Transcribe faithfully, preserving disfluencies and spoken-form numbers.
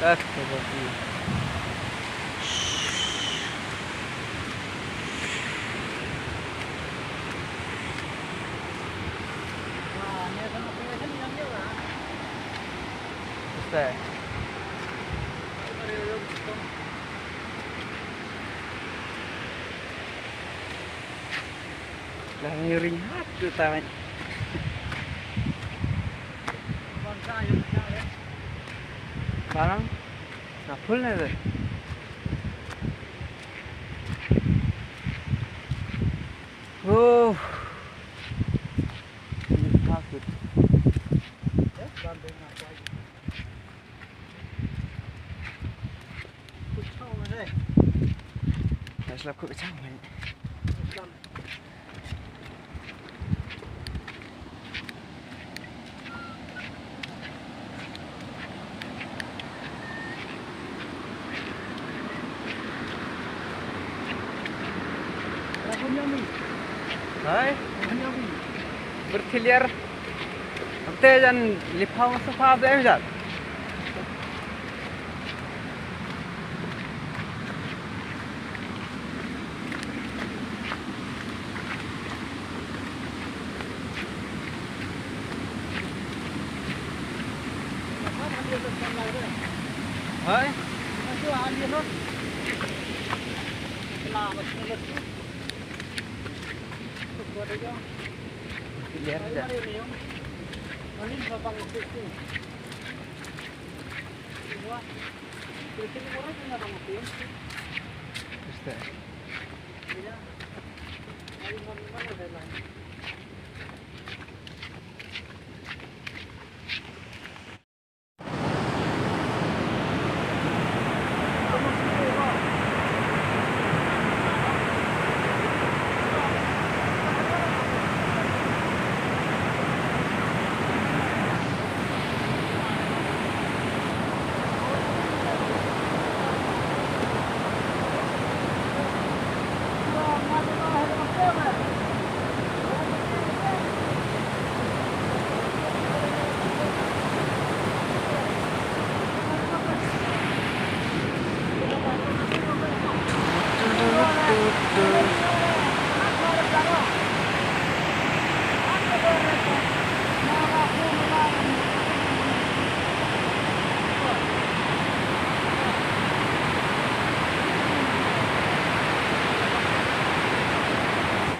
That's the view. What's that? Lah ngiring hat tu tamat. Barang. Sa full ne tu. Oh. Ini takut. Nice lah, kut kacang, man. Hai. Bertilir. Te jan lipau sepa be jan. Hai. Clear aja. Terus deh.